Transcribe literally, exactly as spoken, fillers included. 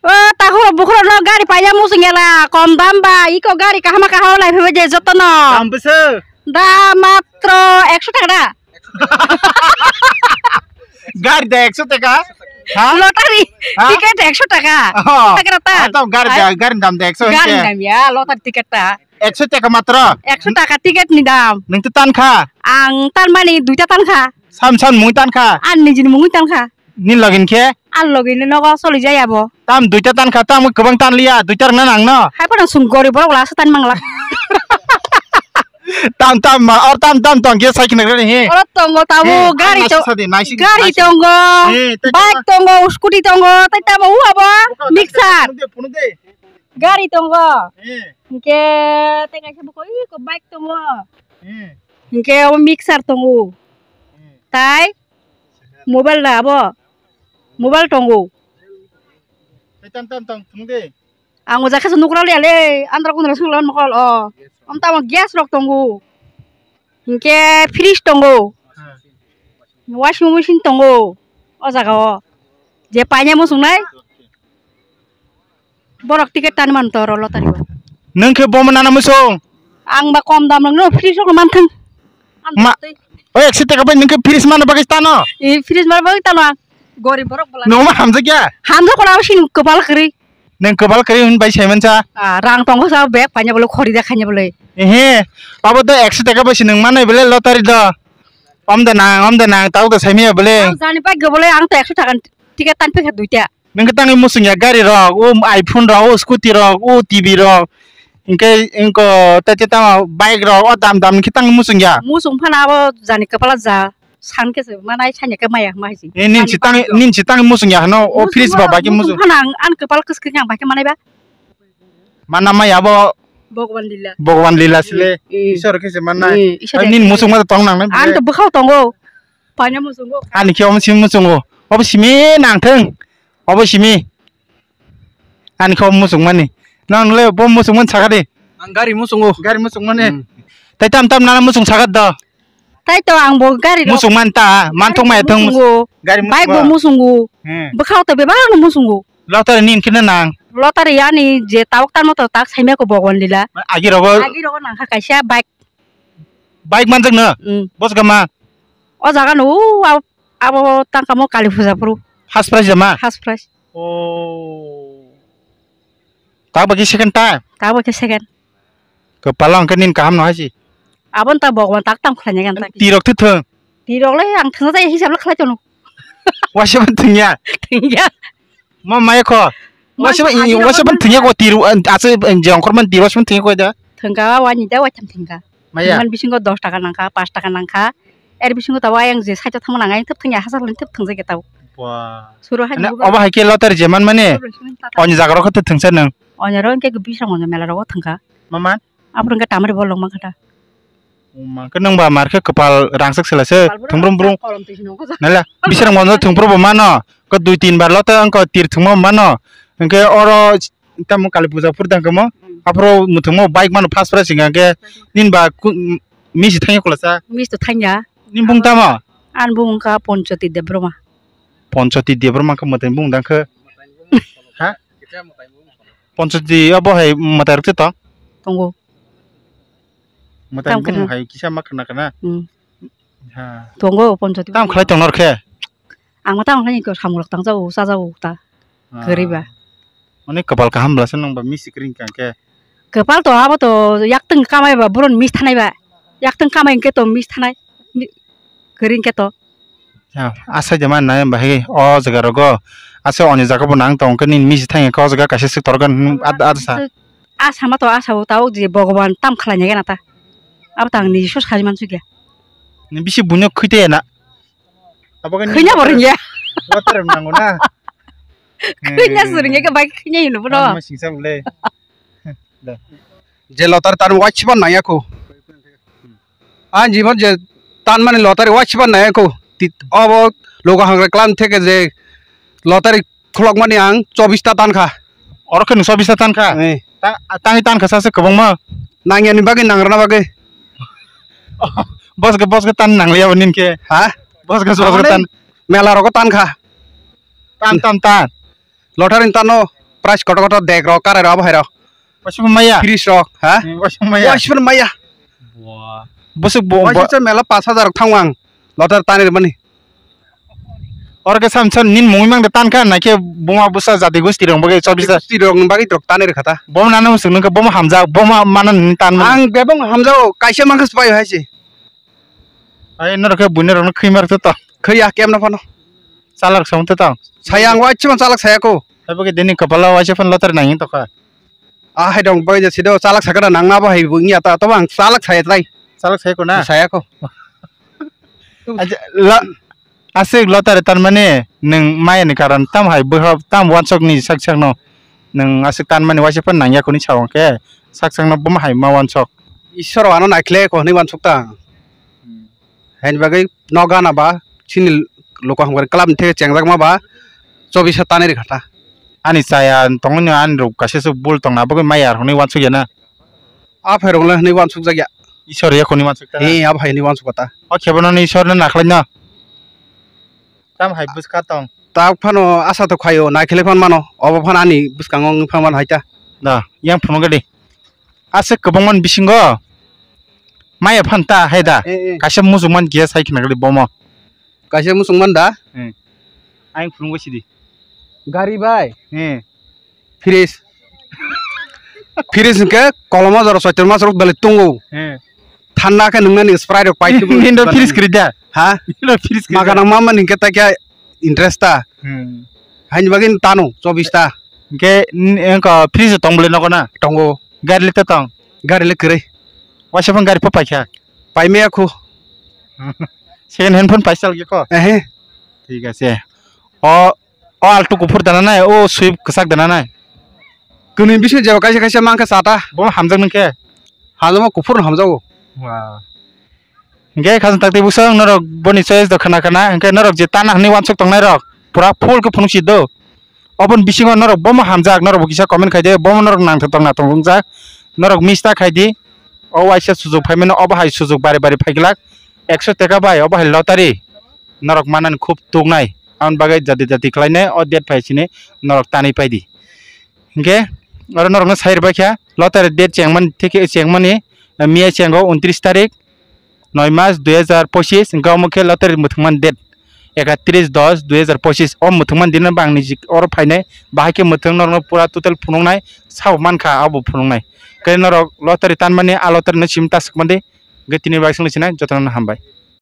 O takhuk bukhuk no gari paiya musung yala, kom dam ba, iko gari kahama kahama lai phaiba je joto no. Dam bwswk? Dam matro ekso taka da. Gari da ekso taka? Ha? Lottery Ha? ticket ekso taka. Oh. Taka ta. Ah, to gari da, gari dam da ekso Gari hingke. Dam ya, lottery ticket ta. Ekso taka matro? Ekso taka ticket ni dam. Nung to tan kha? Ang tan mani duita tan kha. Sam sam mui tan kha? An nijini mui tan kha. Ni login khe? An login ni nogo soli jaya bo. Tam duita tan kha, tam kwbang tan liya, duita rwna nang no. Hai phano sung gori borok la sa tan mangla. Tam tam ma, or tam tam tong khe sai khna rani he. Oro tongo tabo, gari to-, gari tongo, bike tongo, scooty tongo, tai tamo u abo, mixer. Gari tongo. Eh. Hingke tei kaisa buko iko bike tongo. Eh. Hingke o mixer tongo. Eh. Tai mobile da abo. Mobile tongo. Tei tam tam tong thung de. Ang o jaga se nukra le ale andra kundra sung lon mokol o. Am tamo gas rok tongo. Hingke fridge tongo. Ha. Washing machine tongo o jaga o. Je paina muchungnai. Borok ticket tani man toro lottery o. Nung khe bomo nana muchung? Ang ba kom dam rok no fridge rok man thang. Ma, o ekso taka bai nung khe fridge man bagwi tano? E fridge man bagwi tano ang. Gorib borok bwla. Nung ma hamjak ya? Hamjak kola sini kwpal kwrwi. Nung kwpal kwrwi hwn bai saiman cha? Ah, rang tongo sa bag paina bole khori da khaina bole. Ehe, abo do ekso taka bai si nung manai bole lottery do. Om da nang, om da nang, tau da saimaya bole. Ang jani pai gobole ang to ekso taka ticket tan pekha duita. Nung khe tangwi muchung ya gari rok, o iPhone rok, o scooty rok, o T V rok. Hingke, hingko, tete tamo bike rok, o dam dam khe tangwi muchung ya. Muchung phano abo jani kwpala ja, san khe se manai sanya khe maya ma hai se. E, nin si tangwi, nin si tangwi muchung ya hano, o fridge ba bai khe muchung. Muchung phano ang, an kwpal kwswk khe ang bai khe manai ba. Mana maya abo Bhagwan lila. Bhagwan lila sile. Mm, mm. Isor khe se manai. Mm, Isor. Nin muchung ma tong nang nai. An to bwkhao tongo. Paina muchungo. Ani khe omo simi muchungo. Obo simi nang thung. Obo simi. Ani khe omo muchung mani. Nang le bo muchung man sakha de. Ang gari muchungo. Gari muchung mani. Hmm. Tai tam tam nana muchung sakha do. Tai to ang bo gari rok. Muchung man ta, man thok mai thung. Muchungo. Gari muchungo. Bike bo muchungo. Hmm. Bwkhao to bebak no muchungo. Lottery ni hwn khe nang. Lottery ani je tabuk tamo to tak saimaya ko Bhagwan lila. Agi rogo. Agi rogo nang kha kaisa bike. Bike manjak no? Mm. Bos gama? O jaga no, o, abo, abo tangkamo Kali Puja phuru. First prize jama? First prize. Oh. Tak bagi second ta? Tak bagi second. Kepala angke nin kaham no haji. Abon ta Bhagwan tak tam khlanya gan tak. Tirok tu thung. Tirok le ang thung jai hisab le khlai tono. Wasiban thungya. Thungya. Ma maya kho. Wasiban, wasiban thungya ko tiru, ase, jongkhor man tiru wasiban thungya ko da. Thungka wani da wacham thungka. Maya. Man bisingo dos taka nangka, pas taka nangka. Er bisingo tawa yang je saito thangma nangai thep thungya hasar lin thep thungjak tau. Wah. Suru hai. Obo hai ke lottery je man mane. Oni jaga rok thep thungsa nang. Oni ro ke bisrang oni mela rok thungka. Maman. Aphuru hwnkhe tamari bolong mankha ta. Mankhe nwng ba mar khe kwpal rangchak sela se. Kwpal thwng brum brum. Kolom twi sino kha. Nala bisrang bono thwng brum bo mano. Ko dui tin bar lo ta wngko tir thwngma mano. Hwnkhe oro tamo kali puja phuru tang kamo. Hmm. Aphuru muthungmo bike mano first prize hwnkha hwnkhe nin ba ku-, miss thangya kwlasa. Miss to thangya. Nin bung tamo? An bung wngkha Ponchoti Debbarma. Ponchoti Debbarma khe mwtai bung dang khe. Ha? Ponchoti abo hai mwtai rok se tong? Tongo. Mwtai bung hai kisa ma khna khna. Hmm. Ha. Tongo Ponchoti. Tam khlai tong nor khe? Ang ma tam khlai ko samung rok tang jago, cha jago ta. Ah. Kwrwi ba. Mane kwpal kaham bwlasa nang ba miss kwrwi hwnkha khe. Kwpal to abo to yaktwng kamai ba boron miss thanai ba. Yaktwng kamai hwnkhe to miss thanai. Mi-, kwrwi hwnkhe to. Ya, asai de man nai bahai o jaga rogo. Asa oni jaga bo nang tong khe nini misi thang khe o jaga kaisa sik torgan ad ad sa. Asa ma to asa bo tao je Bhagwan tam khlai nai gana ta. Abo tang ni sos khai man sugya. Ni bisi buino khite na. Abo khe khina bo ringya. Water nango na. Khina suringya ke bai khina hino bono. Ma singsa bole. Je lotar tar wachibon nangya ko. Ani jibon je tan mani lottery wachibon nai ko. Tit-, obo logo hangra klam theke je lottery khulok mani ang chobbish ta tan kha. Oro khe nwng chobbish ta tan kha? Eh. Ta-, tangwi tan kha sase kwbangma? Nangyani bagwi nangrwna bagwi. Bos khe, bos khe tan nangliya bo nini khe? Ha? Bos khe, bos khe tan? Mela rogo tan kha. Tan, tan, tan. Lottery ni tano prize kotor kotor dek rok, karai rok, abo hai rok. Waisa maya. Fridge rok, ha? Hmm, waisa maya. Waisa maya. Wah. Bosok bo, waisa bo- cha mela pash hajar rok thango ang. Lottery tanwi rwmani. Oro khe sam sam nini mungwi mang de tan kha, naikhe buma bwsa jati gosti rok bagwi chobisa. Gosti rok bagwi rok tanwi rwkha ta. Bomo nana musuk nungkha, bomo hamjak, bomo mana nini tan mani. Ang bebong hamjao, kaisa mankha se paio hai se. Ai norok khe buino rokno khwi mar to to. Khwi ya kem no phano. Chalak song to to. Saya ang waisa man chalak saya ko. Hai bagwi dini kapala waisa phan lottery nangin to kha. Ah, hai dong, bai jasi do, chalak sakha da nang na bo hai bo wngya ta, to bang chalak saya trai. Chalak saya ko na? Saya ko. Acha, la, asik lottery tan mani, nwng maya ni karan tam hai, bwha tam wansok ni sak sak no. Nwng asik tan mani waisa phan nangya kuni sawang khe, sak sak no buma hai ma wansok. Isor ano naikhle ko hwnwi wansok ta. Hmm. Haini bagwi no gana ba, chini luku hamkari club ni theke chengjak ma ba, chobisa tanwi rwkha ta. Ani chaya tongmani ani rok kaisa se bul tongna bagwi maya hwnwi wansuk ya na. A phairok le hwnwi wansuk jak ya. Isor ya khoni wansuk ta na? Ee, a phaini wansuk ta. O khebo no Isor no nakhlai no. Tam hai bwska tong. Ta phano asa to khaio, naikhle phan mano, obo phan ani bwskango wng phan man hai ta. Da, yang phunuk di. Aswk kwbangma ni bisingo maya phan ta hai da. Eh, eh. Kaisa muchungma ni keha sai khna kali bomo. Kaisa muchungma da? Eh. Ayang phunukgo sidi. Gari bai. Eh. Fridge. Fridge hwnkhe koloma jora soitor mas rok belai tongo. Eh. Thanda khe nungnani Sprite rok pai. Nini do fridge kwrwi da? Ha? Nini do fridge kwrwi da? Magana mama ni hwnkhe ta khe interest ta. Hmm. Haini bagwi tano chobis ta. Hwnkhe n-, wngkha fridge tong bwlai nogo na? Tongo. Gari le ta tong? Gari le kwrwi. Waisa phang gari pho paikha? Paimaya khu. Second hand phone paisal ge kho? Ehe. Thik ase. O, o Alto kuphur dana nai, o Swift kwchak dana nai? Kwnwi bising jeba kaisa kaisa mankha chata. Bo hamjak nung khe? Hamjakma kuphur no hamjago. Wah. Hingke khajang takti bwswng norok boni choice do khana khana, hingke norok je tana hwnwi wansuk tongnai rok pura full khe phunuk si do. Oboni bisingo norok bomo hamjak, norok bo kisa comment khai di, bomo norok nangthok tongna tong wngjak, norok miss ta khai di. O waisa sujuk phaimano, obo hai sujuk bari bari phaiglak, ekso teka bai obo hai lottery norok manani khub tuknai, aboni bagwi jati jati khlainai o date phai sini norok tanwi pai di. Hingke oro norokno sai rwbaikha lottery date chengmani theke chengmani, eh, miya chengo untris tarik, noi mas dui hajar pochis, hingke omo khe lottery mwthangmani date ekatris dos dui hajar pochis. O mwthangmani dino bangni jik oro phainai, bahai khe mwthang norokno pura total phunuknai, sabo mankha abo phunuknai. Khe norok lottery tanmani a lottery no simi ta swkmani, hingke tini bai swngchinai jotono hambai.